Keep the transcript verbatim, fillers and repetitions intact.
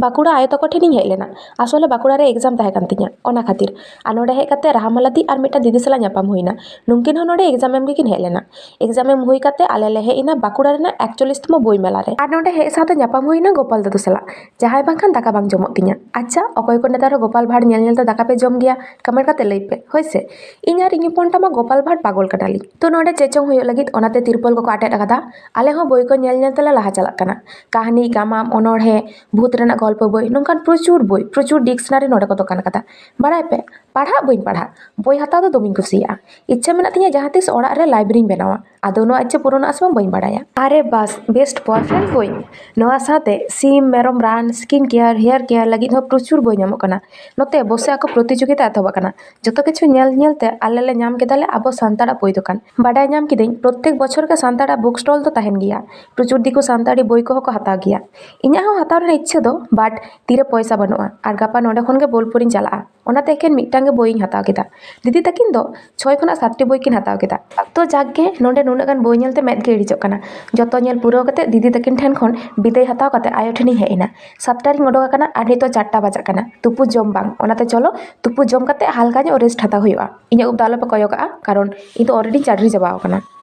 ᱵᱟᱸᱠᱩᱲᱟ ᱟᱭᱳ ᱛᱟᱠᱚ ᱴᱷᱮᱱᱤᱧ ᱦᱮᱡ ᱞᱮᱱᱟ᱾ ᱟᱥᱚᱞᱮ ᱵᱟᱸᱠᱩᱲᱟ ᱨᱮ ᱮᱠᱡᱟᱢ ᱛᱟᱦᱮᱸ ᱠᱟᱱ ᱛᱤᱧᱟ, ᱚᱱᱟ ᱠᱷᱟᱹᱛᱤᱨ᱾ ᱟᱨ ᱱᱚᱰᱮ ᱦᱮᱡ ᱠᱟᱛᱮ ᱨᱟᱦᱟᱢᱟᱞᱟ ᱫᱤ ᱟᱨ ᱢᱤᱫᱴᱟᱝ ᱫᱤᱫᱤ ᱥᱟᱞᱟᱜ ᱧᱟᱯᱟᱢ ᱦᱩᱭᱱᱟ᱾ ᱱᱩᱝᱠᱤᱱ ᱦᱚᱸ ᱱᱚᱰᱮ ᱮᱠᱡᱟᱢ ᱮᱢ ᱜᱮᱠᱤᱱ ᱦᱮᱡ ᱞᱮᱱᱟ᱾ ᱮᱠᱡᱟᱢ ᱮᱢ ᱦᱩᱭ ᱠᱟᱛᱮ ᱟᱞᱮ ᱞᱮ ᱦᱮᱡ ᱮᱱᱟ ᱵᱟᱸᱠᱩᱲᱟ ᱨᱮᱱᱟᱜ ᱮᱠᱪᱚᱞᱞᱤᱥ ᱛᱚᱢᱚ ᱵᱳᱭ ᱢᱮᱞᱟ ᱨᱮ᱾ ᱟᱨ ᱱᱚᱰᱮ ᱦᱮᱡ ᱥᱟᱶᱛᱮ ᱧᱟᱯᱟᱢ ᱦᱩᱭᱱᱟ ᱜᱳᱯᱟᱞ ᱫᱟᱫᱩ ᱥᱟᱞᱟᱜ, ᱡᱟᱦᱟᱸᱭ ᱵᱟᱝᱠᱷᱟᱱ ᱫᱟᱠᱟ ᱵᱟᱝ ᱡᱚᱢᱚᱜ ᱛᱤᱧᱟ᱾ ᱟᱪᱪᱷᱟ, ᱚᱠᱚᱭ ᱠᱚ ᱱᱮᱛᱟᱨ ᱦᱚᱸ ᱜᱳᱯᱟᱞ ᱵᱷᱟᱬ ᱧᱮᱞ ᱧᱮᱞ ᱛᱮ ᱫᱟᱠᱟ ᱯᱮ ᱡᱚᱢ ᱜᱮᱭᱟ? ᱠᱚᱢᱮᱱᱴ ᱠᱟᱛᱮ ᱞᱟᱹᱭ ᱯᱮ, ᱦᱳᱭ ᱥᱮ? ᱤᱧ ᱟᱨ ᱤᱧ ᱦᱚᱯᱚᱱ ᱴᱟᱜ ᱢᱟ ᱜᱳᱯᱟᱞ ᱵᱷᱟᱬ ᱯᱟᱜᱚᱞ ᱠᱟᱱᱟᱞᱤᱧ᱾ ᱛᱚ ᱱᱚᱰᱮ ᱪᱮᱪᱚᱝ ᱦᱩᱭᱩᱜ ᱞᱟᱹᱜᱤᱫ, ᱚᱱᱟᱛᱮ ᱛᱤᱨᱯᱚᱞ ᱠᱚᱠᱚ ᱟᱴᱮᱫ ᱟᱠᱟᱫᱟ᱾ ᱟᱞᱮ ᱦᱚᱸ ᱵᱳᱭ ᱠᱚ ᱧᱮᱞ ᱧᱮᱞ ᱛᱮᱞᱮ ᱞᱟᱦᱟ ᱪᱟᱞᱟᱜ ᱠᱟᱱᱟ᱾ ᱠᱟᱹᱦᱱᱤ, ᱜᱟᱢᱟᱢ, ᱚᱱᱚᱬᱦᱮ, ᱵᱷᱩᱛ ᱨᱮᱱᱟᱜ ᱜᱚᱞᱯᱚ ᱵᱳᱭ, ᱱᱚᱝᱠᱟᱱ ᱯᱨᱚᱪᱩᱨ ᱵᱳᱭ, ᱯᱨᱚᱪᱩᱨ ᱰᱤᱠᱥᱱᱟᱨᱤ ᱱᱚᱰᱮ ᱠᱚ ᱫᱚᱠᱟᱱ ᱟᱠᱟᱫᱟ᱾ ᱵᱟᱲᱟᱭ ᱯᱮ, ᱯᱟᱲᱦᱟᱜ ᱵᱟᱹᱧ ᱯᱟᱲᱦᱟᱜ, ᱵᱳᱭ ᱦᱟᱛᱟᱣ ᱫᱚ ᱫᱚᱢᱮᱧ ᱠᱩᱥᱤᱭᱟᱜᱼᱟ᱾ ᱤᱪᱪᱷᱟᱹ ᱢᱮᱱᱟᱜ ᱛᱤᱧᱟᱹ ᱡᱟᱦᱟᱸ ᱛᱤᱥ ᱚᱲᱟᱜ ᱨᱮ ᱞᱟᱭᱵᱨᱮᱨᱤᱧ ᱵᱮᱱᱟᱣᱟ᱾ ᱟᱫᱚ ᱱᱚᱣᱟ ᱤᱪᱪᱷᱟᱹ ᱯᱩᱨᱚᱱᱚᱜᱼᱟ ᱥᱮ ᱵᱟᱝ ᱵᱟᱹᱧ ᱵᱟᱲᱟᱭᱟ᱾ ᱟᱨᱮ ᱵᱟᱥ, ᱵᱮᱥᱴ ᱵᱚᱭᱯᱷᱨᱮᱱᱰ ᱵᱳᱭ᱾ ᱱᱚᱣᱟ ᱥᱟᱶᱛᱮ ᱥᱤᱢ, ᱢᱮᱨᱚᱢ ᱨᱟᱱ, ᱥᱠᱤᱱ ᱠᱮᱭᱟᱨ, ᱦᱮᱭᱟᱨ ᱠᱮᱭᱟᱨ ᱞᱟᱹᱜᱤᱫ ᱦᱚᱸ ᱯᱨᱚᱪᱩᱨ ᱵᱳᱭ ᱧᱟᱢᱚᱜ ᱠᱟᱱᱟ᱾ ᱱᱚᱛᱮ ᱵᱚᱥᱮ ᱟᱠᱚ ᱯᱨᱚᱛᱤᱡᱳᱜᱤᱛᱟ ᱮᱛᱚᱦᱚᱵ ᱟᱠᱟᱱᱟ᱾ ᱡᱚᱛᱚ ᱠᱤᱪᱷᱩ ᱧᱮᱞ ᱧᱮᱞ ᱛᱮ ᱟᱞᱮ ᱞᱮ ᱧᱟᱢ ᱠᱮᱫᱟᱞᱮ ᱟᱵᱚ ᱥᱟᱱᱛᱟᱲᱟᱜ ᱵᱳᱭ ᱫᱚᱠᱟᱱ᱾ ᱵᱟᱰᱟᱭ ᱧᱟᱢ ᱠᱤᱫᱟᱹᱧ ᱯᱨᱚᱛᱮᱠ ᱵᱚᱪᱷᱚᱨ ᱜᱮ ᱥᱟᱱᱛᱟᱲᱟᱜ ᱵᱩᱠ ᱥᱴᱚᱞ ᱫᱚ ᱛᱟᱦᱮᱱ ᱜᱮᱭᱟ᱾ ᱯᱨᱚᱪᱩᱨ ᱫᱤᱠᱩ ᱥᱟᱱᱛᱟᱲᱤ ᱵᱳᱭ ᱠᱚᱦᱚᱸ ᱠᱚ ᱦᱟᱛᱟᱣ ᱜᱮᱭᱟ᱾ ᱤᱧᱟᱹᱜ ᱦᱚᱸ ᱦᱟᱛᱟᱣ ᱨᱮᱱᱟᱜ ᱤᱪᱪᱷᱟᱹ ᱫᱚ, but ᱛᱤᱨᱮ ᱯᱚᱭᱥᱟ ᱵᱟᱹᱱᱩᱜᱼᱟ᱾ ᱟᱨ ᱜᱟᱯᱟ ᱱᱚᱰᱮ ᱠᱷᱚᱱ ᱜᱮ ᱵᱳᱞᱯᱩᱨᱤᱧ ᱪᱟᱞᱟᱜᱼᱟ᱾ ᱚᱱᱟᱛᱮ ᱮᱠᱮᱱ ᱢᱤᱫᱴᱟᱝ ᱜᱮ ᱵᱳᱭᱤᱧ ᱦᱟᱛᱟᱣ ᱠᱮᱫᱟ᱾ ᱫᱤᱫᱤ ᱛᱟᱹᱠᱤᱱ ᱫᱚ ᱪᱷᱚᱭ ᱠᱷᱚᱱᱟᱜ ᱥᱟᱛᱴᱤ ᱵᱳᱭ ᱠᱤᱱ ᱦᱟᱛᱟᱣ ᱠᱮᱫᱟ᱾ ᱛᱚ ᱡᱟᱠ ᱜᱮ, ᱱᱚᱰᱮ ᱱᱩᱱᱟᱹᱜ ᱜᱟᱱ ᱵᱳᱭ ᱧᱮᱞᱛᱮ ᱢᱮᱫ ᱜᱮ ᱤᱲᱤᱡᱚᱜ ᱠᱟᱱᱟ᱾ ᱡᱚᱛᱚ ᱧᱮᱞ ᱯᱩᱨᱟᱹᱣ ᱠᱟᱛᱮ ᱫᱤᱫᱤ ᱛᱟᱹᱠᱤᱱ ᱴᱷᱮᱱ ᱠᱷᱚᱱ ᱵᱤᱫᱟᱹᱭ ᱦᱟᱛᱟᱣ ᱠᱟᱛᱮ ᱟᱭᱳ ᱴᱷᱮᱱᱤᱧ ᱦᱮᱡ ᱮᱱᱟ᱾ ᱥᱟᱛᱴᱟ ᱨᱤᱧ ᱩᱰᱩᱠ ᱟᱠᱟᱱᱟ ᱟᱨ ᱱᱤᱛᱚᱜ ᱪᱟᱨᱴᱟ ᱵᱟᱡᱟᱜ ᱠᱟᱱᱟ, ᱛᱩᱯᱩ ᱡᱚᱢ ᱵᱟᱝ᱾ ᱚᱱᱟᱛᱮ ᱪᱚᱞᱚ ᱛᱩᱯᱩ ᱡᱚᱢ ᱠᱟᱛᱮ ᱦᱟᱞᱠᱟ ᱧᱚᱜ ᱨᱮᱥᱴ ᱦᱟᱛᱟᱣ ᱦᱩᱭᱩᱜᱼᱟ᱾ ᱤᱧᱟᱹᱜ ᱩᱵ ᱫᱚ ᱟᱞᱚᱯᱮ ᱠᱚᱭᱚᱜᱟᱜᱼᱟ, ᱠᱟᱨᱚᱱ ᱤᱧ ᱫᱚ ᱚᱞᱨᱮᱰᱤᱧ ᱪᱟᱹᱰᱨᱤ ᱪᱟᱵᱟᱣ ᱟᱠᱟᱱᱟ᱾